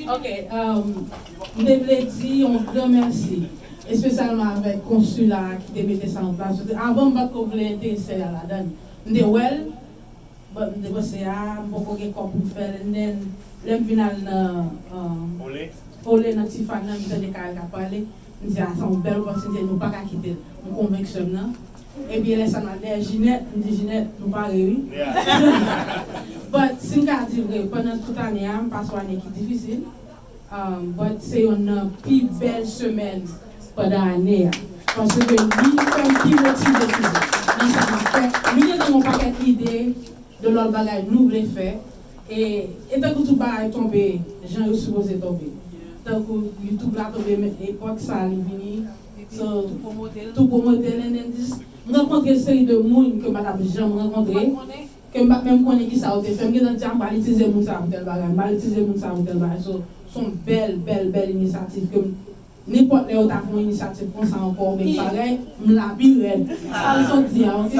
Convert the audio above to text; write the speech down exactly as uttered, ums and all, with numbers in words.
Ok, um, m te vle di yon gran mèsi, espesyalman avèk konsila ki te mete sa an plas. Avan, m pa t ko vle enterese a ladan. M te wè l, but m te panse, a, m poko gen kòb pou m fè l. And then, lè m vin al nan, um, Ole nan Tiffany, m tande Carel k ap pale. M di, a, se yon bèl opòtinite, nou pa ka kite l. M konvenk sè m nan. Epi lè sa m al dèyè Jinèt, m di, Jinèt, nou pare, wi. But, si m ka di vre, pandan tout ane a, m pase yon ane ki difisil. Um, but se yonn nan pi bèl semèn pandan ane a. Paske li fè m pi motive toujou nan sa m ap fè. Nou gentan gen yon pakèt ide de lòt bagay nou vle fè. E, e tankou tout bagay tonbe jan yo sipoze tonbe. Tankou YouTube la tonbe men epòk sa li vini. So, tou pwomote l and then just, m rankontre seri de moun ke m pa t ap janm rankontre, ke m pa t menm konnen kisa yo te fè. M gentan di, a, m pral itilize moun sa pou tèl bagay, m pral itilize moun sa pou tèl bagay. So, se yon bèl, bèl, bèl inisyativ ke m, nenpòt lè yo ta fè yon inisyativ konsa ankò, oubyen bagay, m la pi rèd. Sa l sot di a, ok?